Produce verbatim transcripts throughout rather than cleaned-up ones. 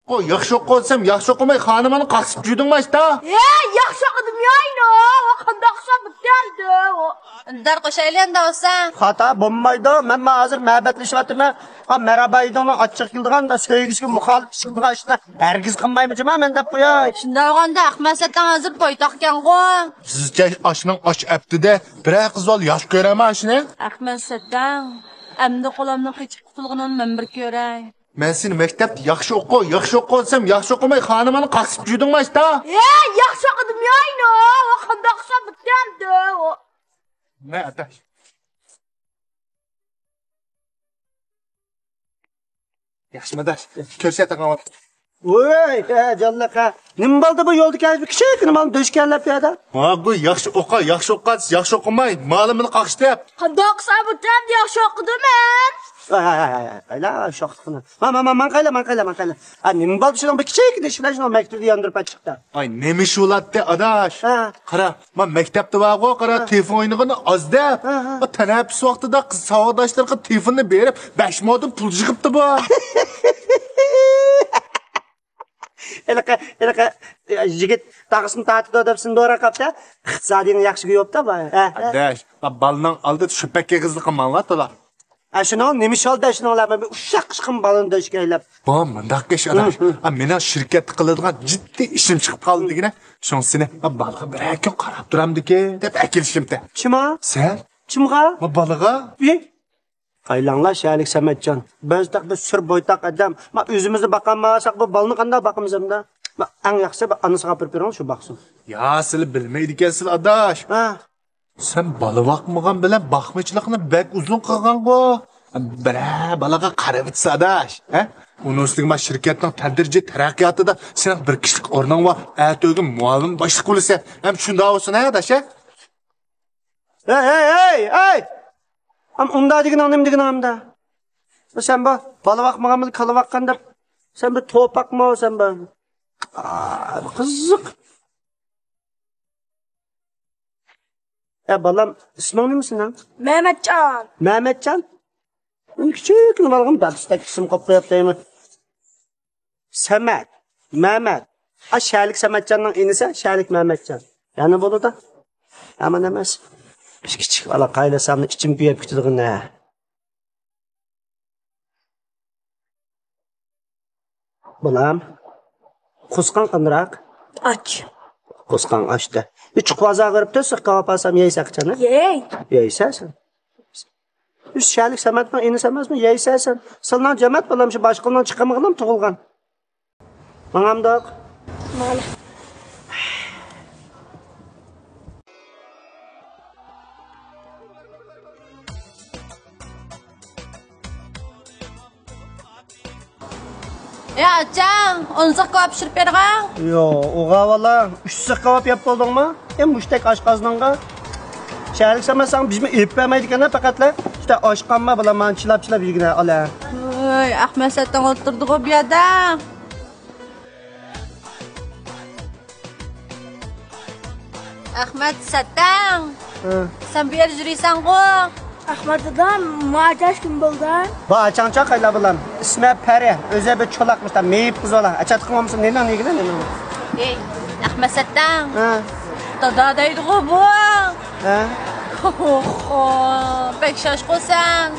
ئوقۇ، ياخشى ئوقۇ دېسەم، ياخشى ئوقۇماي، خانىمىنى قاقسىپ جۈدۈڭمۇ ئاشتا؟ ھە، ياخشى ئوقۇدۇم ياينو. قانداق ئوخشاپ بىتەردى؟ ئۇندار قوشايلى ئەمدى بولسا. خاتا بولمايدۇ، مەن ما ھازىر مەبەتلىشىۋاتىمەن. ھا، مەرھابا ئىدىڭنىڭ ئاچچىق كېلىدىغان، سۆيگۈسىگە مۇخالىپ چىقىدىغان ئىشنى ھەرگىز قىلمايمەن جۇما مەن دەپ قوياي. شۇنداق بولغاندا ئەخمەت سەتەڭ ھازىر پايتاقكەنغۇ. سىزچە ئاشنىڭ ئاش ئەپتىدە بىرەر قىز بال ياخشى كۆرەمە ئاشنى؟ ئەخمەت سەتەڭ، ئەمدى قولۇمنىڭ قېچىپ قۇتۇلغىنىنى مەن بىر كۆرەي. مەن سېنى مەكتەپتە ياخشى ئوقۇ، ياخشى ئوقۇ دېسەم، ياخشى ئوقۇماي، خانىمىنى قاقسىپ جۈدۈڭمۇ ئاشتا؟ ھە، ياخشى ئوقۇدۇم ياينو. قانداق ئوخشاپ بىتەردى؟ مە ئاداش. ياخشىمۇ ئاداش؟ كۆرسەتىڭ. ۋوي، ھە، جانلىق، ھە. نېمە بولدى بۇ يولدا كەلگەن كىچىككىنە مالنى دۆشكەنلەپ بۇ يەردە؟ ھا، بۇ ياخشى ئوقا، ياخشى ئوقا، ياخشى ئوقۇماي، مالىمنى قاقشىتىپ. قانداق قىلسا بۇ تەم ياخشى ئوقۇدۇم مەن. ۋاي، ۋاي، ۋاي، ۋاي، ۋاي، شوخلۇقنى. ما، ما، ما، ماڭ قايلا، ماڭ قايلا، ماڭ قايلا. ھا، نېمە بولدى شۇنىڭ بىر كىچىككىنە ئىش بىلەن شۇنىڭ مەكتىپىدە ياندۇرۇپ ئەتچىقتى. ئاي، نېمە ئىش بولاتتى، ئاداش؟ ھە. قارا، ما مەكتەپتە بارغۇ، قارا، ھە. تېلېفون ئوينىغىنى ئاز دەپ. ھە، ھە. ما تەنەپپۇس ۋاقتىدا قىز ساۋاقداشلىرىغا تېلېفوننى بېرىپ، بەش مودىن پۇل يىغىپتۇ بۇ. ھېلىقى، ھېلىقى يىگىت تاغىسىنى تارتىدۇ دەپ سېنى دوراپ قاپتۇ. ئىقتىسادىيىڭ ياخشى كۆيۈپتۇ بۇ. ھە، ھە. ئاداش، ما بالىنىڭ ئالدىدا شۈپەك ئېغىزلىقى ماڭلا تولا. ھە، شۇنىڭ نېمە ئىش بولدى شۇنىڭ بىلەن؟ بىر ئۇششاق ئىشقىمۇ بالىنى دۆشكەيلەپ. بۇ مۇنداق ئىش، ئاداش. ھە. ھە، مېنىڭ شىركەتتە قىلىدىغان جىددىي ئىشىم چىقىپ قالدى دېگىنە. شۇڭا سېنى، ھە، بالىغا بىرەر كۈن قاراپ تۇرامدىكىن دەپ ئەكېلىشىمتى. چىما؟ سەن؟ چىمغا؟ ما بالىغا. ئى، قايلاڭلار شەھەرلىك سەمەتجان. بىز تېخى بىر سۈر بويتاق ئادەم. ما ئۆزىمىزنى باقالمىساق بۇ بالىنى قانداق باقىمىز ئەمدى؟ ما ئەڭ ياخشىسى بىر ئانىسىغا ئاپىرىپ بېرىڭ، شۇ باقسۇن. يا، سىلى بىلمەيدىكەنسىلە، ئاداش. ھە. سەن بالا باقمىغان بىلەن باقمىچىلىقنى بەك ئۇزۇن قىلغانغۇ. بىرەر بالىغا قارىۋېتسە، ئاداش. ھە؟ ئۇنىڭ ئۈستىگە ما شىركەتنىڭ تەدرىجىي تەرەققىياتىدا سېنىڭ بىر كىشىلىك ئورنۇڭ بار. ئەتىگۈن مۇئاۋىن باشلىق بولىسەن. ھەم شۇنداق بولسۇن، ھە، ئاداش، ھە؟ ھەي، ھەي، ھەي، ھەي! ئەم، ئۇنداق دېگىنىڭ نېمە دېگىنىڭ ئەمدى؟ سەن بۇ بالا باقمىغان بىلەن كالا باققان دەپ، سەن بىر توپاقمۇ، سەن بىر؟ ئا، قىزىق. ئە، بالام، ئىسمىڭ نېمە سېنىڭ؟ مەمەتجان. مەمەتجان؟ مېنى كىچىككىنە بالىغىمۇ دادىسىدەك ئىسىم قويۇپ قويۇپتىمۇ؟ سەمەت، مەمەت. ئا، شەھەرلىك سەمەتجاننىڭ ئىنىسى شەھەرلىك مەمەتجان. يەنە بولىدۇ. يامان ئەمەس. بىز كىچىك بالا قايلىسامنى ئىچىم كۆيۈپ كېتىدىغىنە. بالام، قورسىقىڭ قانداق؟ ئاچ. قورسىقىڭ ئاچتى. ئۈچ قازا قىلىپ تۆت سىخ كاۋاپ ئالسام يەيسەن قاچان، ھە؟ يەي. يەيسەن سەن. بىز شەھەرلىك سەمەتنىڭ ئىنىسى ئەمەسمۇ؟ يەيسەن سەن. سىلنىڭ جەمەت بالام شۇ باشقىلارنىڭ چىقىمىغىلا تۇغۇلغان. ماڭامدۇق؟ ماڭىلى. يا ئاچا، ئون سىخ كاۋاپ پىشۇرۇپ بېرىڭە. يو، ئوغا بالا، ئۈچ سىخ كاۋاپ يەپ بولدۇڭمۇ؟ ئە، مۇشتەك ئاشقازىنىڭغا. شەھەرلىك سەمەت ساڭا بىزمۇ ئېلىپ بەرمەيدىكەن پەقەتلا. شۇنداق ئاشقانما بالا، مانا چىلاپ-چىلاپ يېگىنە، ئالا. ۋاي، ئەخمەت سەتەڭ ئولتۇردىغۇ بۇ يەردە. ئەخمەت سەتەڭ. ھە. سەن بۇ يەردە يۈرۈيسەنغۇ؟ ئەخمەت دادا، ماچاش كىم بولدى؟ بۇ ئاچاڭچا قايلا بالام. ئىسمى پەرى. ئۆزى بىر چولاق مۇشتا مېيىپ قىز بالا. ئاچاتقىڭ بولمىسا نېنىڭ يېگىنە نېنىڭ. ئېي، ئەخمەت سەتەڭ. ھە. دادا دەيدىغۇ بۇ. ھە. بەك شاشقۇ سەن.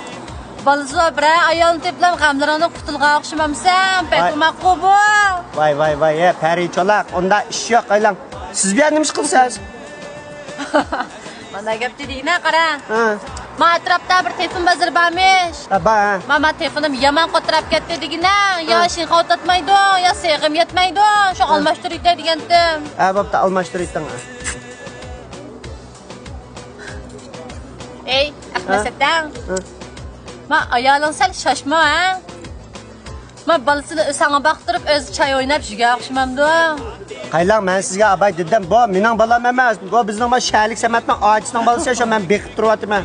بالىسى بار بىرەر ئايالنى تېپىپ غەملىرىڭدىن قۇتۇلغان ئوخشىمامسەن؟ بەك ئوماققۇ بۇ. ۋاي، ۋاي، ۋاي، ھە، پەرى چولاق، ئۇنداق ئىش يوق، ئايلاڭ. سىز بۇ يەردە نېمە ئىش قىلىسىز؟ مانا گەپتە دېگىنە، قارا. ھە. ما ئەتراپتا بىر تېلېفون بازىرى بارمىش. ھە، بار، ھە. ما، ما تېلېفونۇم يامان قوتراپ كەتتى دېگىنە، يا ھە. شىنخاۋ تاتمايدۇ، يا سېغىم يەتمەيدۇ، شۇ ھە. ئالماشتۇرۇۋېتەي دېگەنتىم. ھە، بوپتۇ، ئالماشتۇرۇۋېتىڭ. ئەي، ئەخمەت ھە؟ سەتەڭ. ھە؟ ما ئايالىڭ سەل شاشمۇ، ھە؟ ما بالىسىنى ساڭا باقتۇرۇپ، ئۆزى چاي ئويناپ يۈرگەن ئوخشىمامدۇ؟ قايلاڭ، مەن سىزگە ئاباي دېدىم، بۇ مېنىڭ بالام ئەمەس، بۇ بىزنىڭ ما شەھەرلىك سەمەتنىڭ ئاچىسىنىڭ بالىسى، شۇ مەن بېقىپ تۇرۇۋاتىمەن.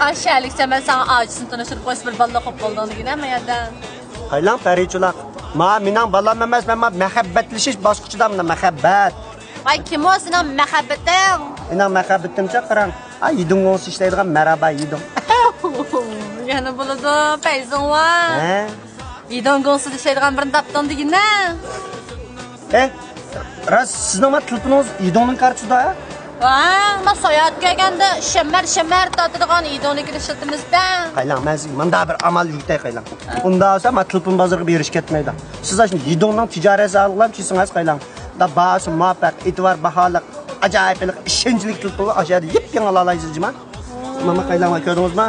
ئا، شەھەرلىك سەمەت ساڭا ئاچىسىنى تونۇشتۇرۇپ قويسا بىر بالىلىق بولۇپ قالدىڭ دېگىنە ما يەردە. قايلاڭ، پەرى چولاق. ما مېنىڭ بالام ئەمەس، مەن ما مەھەببەتلىشىش باسقۇچىدا مۇنداق مەھەببەت. ۋاي، كىم ئۇ سېنىڭ مەھەببىتىڭ؟ مېنىڭ مەھەببىتىمچە قاراڭ. ئا، يىدىڭ ئوڭسى ئىشلەيدىغان مەرھابا يىدىڭ. يەنە بولىدۇ، پەيزىڭ ۋار. ھە؟ يىدوڭ گۇڭسىدا ئىشلەيدىغان بىرنى تاپتىڭ دېگىنە. ئە، راست، سىزنىڭ ما تېلېفونىڭىز يىدوڭنىڭ كارتىسىدا؟ ۋا، ما ساياھەت كەلگەندە شەمەر، شەمەر تارتىدىغان يىدوڭنىڭكىنى ئىشلىتىمىز-دە. قايلاڭ، مەن سىزگە مۇنداق بىر ئامال يۈرگۈتەي قايلاڭ. ئۇنداق بولسا ما تېلېفون بازىرىغا بېرىش كەتمەيدۇ. سىز ئاشۇ يىدوڭنىڭ تىجارەت زالىغىلا چۈشسىڭىز قايلاڭ. دا باھاسى مۇۋاپىق، ئېتىبار باھالىق، ئاجايىپ ھېلىقى ئىشەنچلىك تېلېفونلار ئاشۇ يەردە يېپيېڭى ئالالايسىز جۇما. مانا قايلاڭلار كۆردىڭىزما؟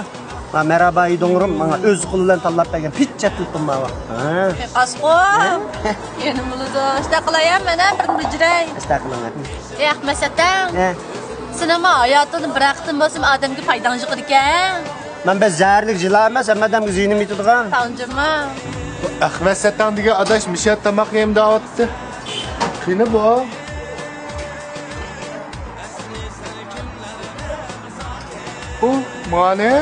ما مەرھابا يىدوڭرۇم ماڭا ئۆز قولى بىلەن تاللاپ بەرگەن پىچچە تېلېفون ماۋۇ. ھە. قاسقۇ. يەنە بولىدۇ. ئىشتە قىلايا مەن ھەم بىرنى بېجىرەي. ئىشتە قىلىڭ. ئەخمەت سەتەڭ. ھە. سېنىڭمۇ ھاياتىڭدا بىر قېتىم بولسىمۇ ئادەمگە پايداڭ يوق ئىكەن. مەن بەك زەھەرلىك يىلان ئەمەس، ھەممە ئادەمگە زىيىنىم يېتىدىغان. تاڭجىما. ئەخمەت سەتەڭ دېگەن ئاداش مىشە تاماق يەيمەن دەۋاتتى. قېنى بۇ؟ ئۇ، مانا.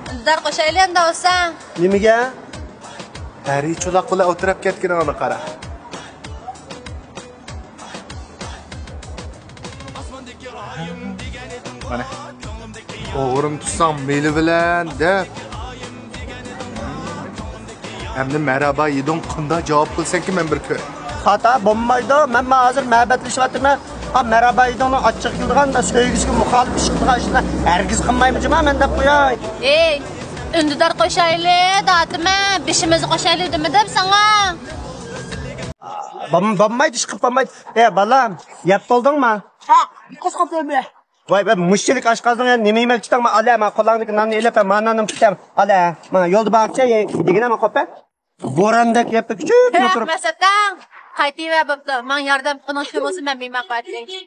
ئۈندىدار قوشايلى ئەمدى بولسا. نېمىگە؟ پەرى چولاق بىلەن ئولتۇرۇپ كەتكىنىڭنى قارا. مانا. ئوغرىنى تۇتساڭ مېلى بىلەن دەپ. ئەمدى مەرھابا يىدوڭ قانداق جاۋاب قىلسەككى مەن بىر كۆرەي. خاتا بولمايدۇ، مەن ھازىر مەبەتلىشىۋاتىمەن. ھا، مەرھابا يىدوڭنىڭ ئاچچىقى كېلىدىغان، سۆيگۈسىگە مۇخالىپ ئىش قىلىدىغان ئىشنى ھەرگىز قىلمايمەن جۇما مەن دەپ قوياي. ئېي، ئۈندىدار قوشايلى دەۋاتىمەن، بېشىمىزنى قوشايلى دېمىدىم ساڭا. بولم-، بولمايدۇ، ئىشقىلىپ بولمايدۇ. ئە، بالام، يەپ بولدۇڭما؟ ھە، قىزىقىپ تۇرمەن. ۋاي، ۋاي، مۇشۇنچىلىك ئاش قازدىڭ يا، نېمە يېمەكچى ئىدىڭ؟ ئالە، مانا قولۇڭدىكى ناننى ئېلىپ، مانا ناننى پۈتەم. ئالە، مانا يولدا بارغۇچە يېگىنە، مانا قوپە. بوراندەك يەپ كۈچۈك تۇرۇپ. مەقسەتەڭ، قايتىۋەر بوپتۇ. ماڭ ياردەم قىلغىنىڭ شۇ بولسا، مەن مېھمان قىلىۋېتەي.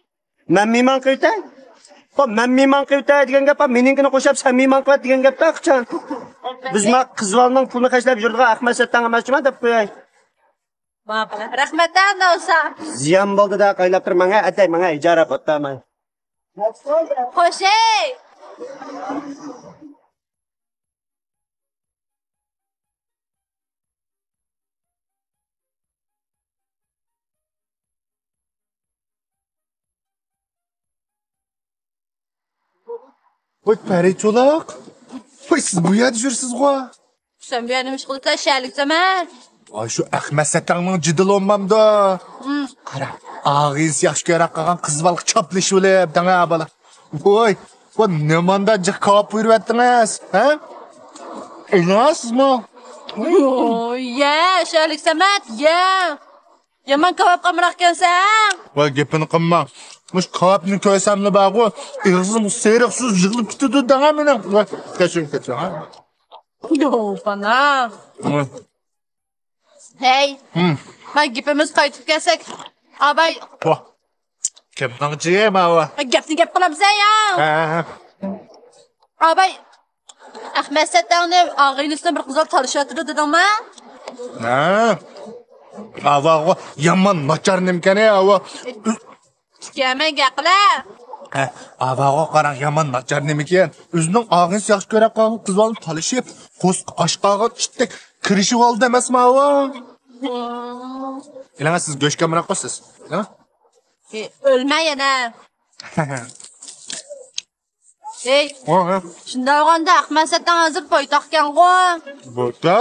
مەن مېھمان قىلىۋېتەي؟ خو، مەن مېھمان قىلىۋېتەي دېگەن گەپ، مېنىڭكىنى قوشۇپ سەن مېھمان قىلىۋەت دېگەن گەپتە قىچان. بىز ما قىز بالىنىڭ پۇلىنى خەجلەپ يۈرىدىغان ئەخمەت سەتتەڭ ئەمەسچۇما دەپ قوياي. ماقۇل. رەھمەت ئەمدى بولسا. زىيان بولدى-دە، قايلاپ تۇر ماڭا، ئەتەي ماڭا ئىجارە بوپتۇ ماڭا. خوشەي. ۋاي، پەرى چولاق. ۋاي، سىز بۇ يەردە يۈرسىزغۇ؟ سەن بۇ يەردە نېمە ئىش قىلىسەن، شەھەرلىك سەمەت؟ ئاي، شۇ ئەخمەت سەتەڭنىڭ جېدىلى بولمامدۇ؟ ھىم. قارا، ئاغىنىسى ياخشى كۆرۈپ قالغان قىز بالىغا چاپلىشىۋېلىپ، دەڭە بالا. ۋاي، بۇ نېمانداق جىق كاۋاپ بۇيرۇۋەتتىڭىز، ھە؟ ئىناسىزمۇ؟ يە، شەھەرلىك سەمەت، يە. يامان كاۋاپقا ئامراق ئىكەنسەن. ۋاي، گېپىنى قىلما. مۇشۇ كاۋاپنى كۆرسەملا بارغۇ، ئېغىزىم سېرىق سۇ يىغىلىپ كېتىدۇ دەڭە مېنىڭ. ۋاي، كەچۈرۈڭ، كەچۈرۈڭ، ھە؟ يوق، ئانا. ۋاي. ھەي. ھىم. مانا گېپىمىز قايتىپ كەلسەك، ئاباي. ۋاھ. گەپنىڭ جىيى ماۋۇ. گەپنى گەپ قىلامسەن يا؟ ھە، ھە، ھە. ئاباي، ئەخمەت سەتتەڭنى ئاغىنىسىنى بىر قىزغا تالىشىۋاتىدۇ دېدىڭما؟ ھە. ئاۋاغۇ يامان ناچار نېمىكەن ئاۋۇ. تىكەنمەن گەپ قىلە. ھە، ئاۋاغۇ قاراڭ يامان ناچار نېمىكەن. ئۆزىنىڭ ئاغىنىسى ياخشى كۆرۈپ قالغان قىز بالىنى تالىشىپ، قورسىقى ئاچ قالغان ئىتتەك كىرىشىۋالدى ئەمەسمۇ ئاۋۇ. ئېلىڭە سىز گۆشكە ئامراق قىلسىز. ئۆلمە يەنە. ھەي، ھە، ھە. شۇنداق بولغاندا ئەخمەت سەتتەڭ ھازىر پايتاختكەنغۇ؟ بولدى.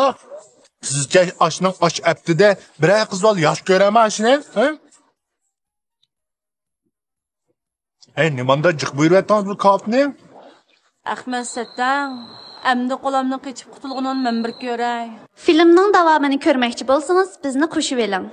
سىزچە ئاشنىڭ ئاش ئەپتىدە بىرەر قىز بالا ياخشى كۆرەمە ئاشنى، ھە؟ ھەي، نېمانداق جىق بۇيرۇۋەتتىڭىز بۇ كاۋاپنى؟ ئەخمەت سەتتەڭ، ئەمدى قولامدىن قېچىپ قۇتۇلغىنىڭنى مەن بىر كۆرەي. فىلىمنىڭ داۋامىنى كۆرمەكچى بولسىڭىز، بىزنى قوشۇۋېلىڭ.